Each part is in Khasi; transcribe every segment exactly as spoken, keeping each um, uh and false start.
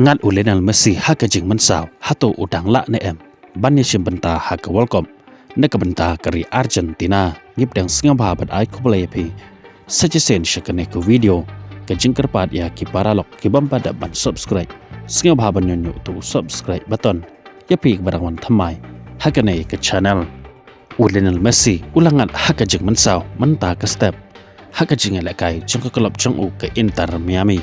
Ngat u Lionel Messi ha ka jingmynsaw, hato u dang lah ne em ban ïashim bynta ha ka World Cup na ka bynta ka ri Argentina? Ngi pdiang sngewbha ban ai khublei ïa phi sa shisien sha kane ka video. Ka jingkyrpad ïa ki paralok ki bym pat dep ban subscribe, sngewbha ban ñiewñiew tu subscribe button ïa phi ba dang wan thymmai ha kane ka channel. U Lionel Messi u la ngat ha ka jingmynsaw mynta ka step ha ka jingïalehkai jong ka club jong u ka Inter Miami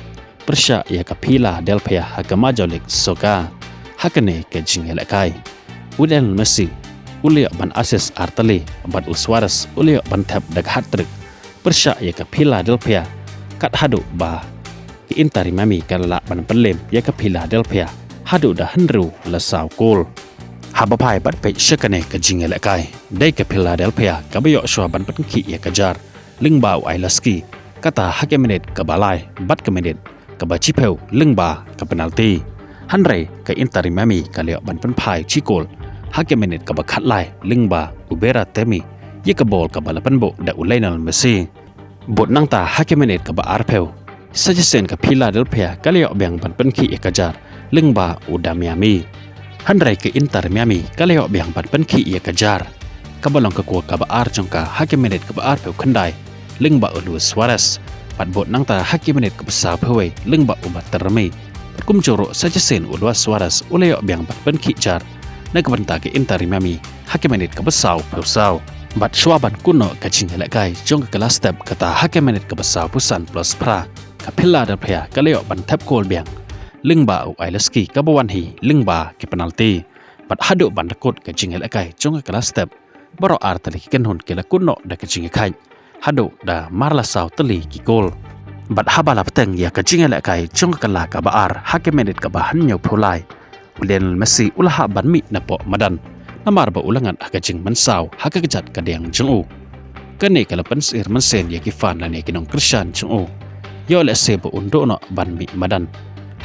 pyrshah ïa ka Philadelphia ha ka Major League Soccer. Ha kane ka jingïalehkai, u Lionel Messi u la ïoh ban assist ar tylli bad u Suarez u la ïoh ban thep da ka hat-trick pyrshah ïa ka Philadelphia, kat haduh ba ka Inter Miami ka la lah ban pynlem ïa ka Philadelphia haduh da hynriew la saw kol. Haba phai bad peit sha kane ka jingïalehkai, dei ka Philadelphia kaba ïoh shuwa ban pynkhih ïa ka jar lyngba u Ailowski, kata ha ka minit kaba lai bad ka minit kaba shiphew lyngba ka penalty. Hynrei ka Inter Miami ka la ïoh ban pynphai shi kol ha ka minit kaba khatlai lyngba u Berahino ïa ka bol kaba la pynbuh da u Lionel Messi. Bad nangta ha ka minit kaba arphew, sa shisien ka Philadelphia ka la ïoh biang ban pynkhih ïa ka jar lyngba u Damian Llamazares. Hynrei ka Inter Miami ka la ïoh biang ban pynkhih ïa ka jar, kaba long ka kol kaba ar jong ka ha ka minit kaba arphew khyndai lyngba u Luis Suarez. Bad bad nangta ha ka minit kaba sawphew wei lyngba u Matt Taremi. Bad kumjuh ruh sa shisien u Luis Suarez u la ïoh biang ban pynkhih jar na ka bynta ka Inter Miami ha ka minit kaba sawphew saw. Bad shuwa ban kut noh ka jingïalehkai jong ka la step, kata ha ka minit kaba sawphew san plus phra, ka Philadelphia ka la ïoh ban thep kol biang lyngba u Ailowski kaba wan hi lyngba ka penalty. Bad haduh ban da kut ka jingïalehkai jong ka la step, baroh ar tylli ki kynhun ki la kut noh da ka jingïakhaid haduh da mar la saw tylli ki kol. Bad haba la bteng ïa ka jingïalehkai jong ka la kaba ar ha ka minit kaba hynñiewphew lai, u Lionel Messi u la hap ban mih na poh madan namar ba u la ngat ha ka jingmynsaw ha ka kjat kadiang jong u. Kane ka la pynsyier mynsiem ïa ki fan lane ki nongkyrshan jong u. Ïoh lehse ba un duh noh ban mih madan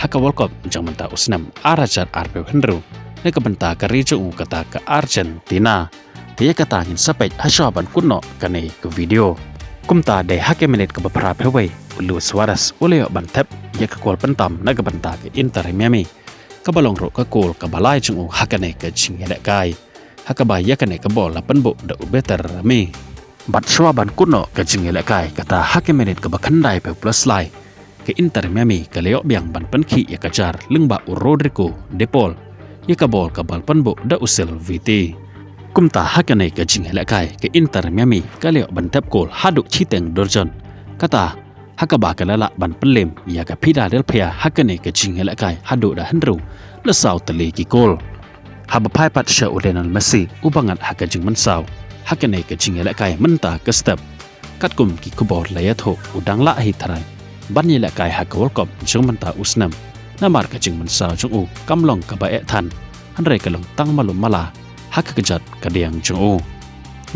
ha ka World Cup jong mynta u snem ar hajar arphew hynriew na ka bynta ka ri jong u, kata ka Argentina. Te ïa kata ngin sa peit ha shuwa ban kut noh kane ka video. Kumta dei ha ka minit kaba phraphew wei u Luis Suarez u la ïoh ban thep ïa ka kol pyntam na ka bynta ka Inter Miami, kaba long ruh ka kol kaba lai jong u ha kane ka jingïalehkai, ha kaba ïa kane ka bol la pynbuh da u Matt Taremi. Bad shuwa ban kut noh ka jingïalehkai, kata ha ka minit kaba khyndaiphew plus lai, ka Inter Miami ka la ïoh biang ban pynkhih ïa ka jar lyngba u Rodrigo De Paul ïa ka bol kaba la pynbuh da u Sylvie Dest. Kumta ha kane ka jingïalehkai ka Inter Miami ka la ïoh ban thep kol haduh shiteng durjan, kata ha kaba ka la lah ban pynlem ïa ka Philadelphia ha kane ka jingïalehkai haduh da hynriew la saw tylli ki kol. Haba phai pat sha u Lionel Messi uba ngat ha ka jingmynsaw ha kane ka jingïalehkai mynta ka step, katkum ki khubor la ïathuh, u dang lah hi tharai ban ïalehkai ha ka World Cup jong mynta u snem, namar ka jingmynsaw jong u kam long kaba eh than, hynrei ka long tang malu mala ha ka kjat kadiang jong u.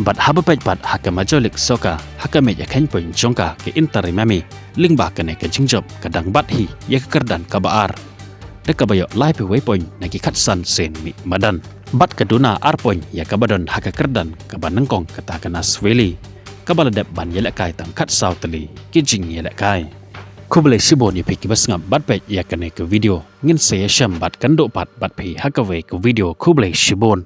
Bad haba peit pat ha ka Major League Soccer, ha ka mei ïa ka point jong ka, ka Inter Miami lyngba kane ka jingjop ka dang bat hi ïa ka kyrdan kaba ar, da kaba ïoh laiphew wei point na ki khatsan sien mih madan. Bad ka duna ar point ïa kaba don ha ka kyrdan kaba nyngkong, kata ka Nashville, kaba la dep ban ïalehkai tang khatsaw tylli ki jingïalehkai. Khublei shibun ïa phi kiba sngap bad peit ïa kane ka video. Ngin sa ïashem bad kynduh pat bad phi ha kawei ka video. Khublei shibun.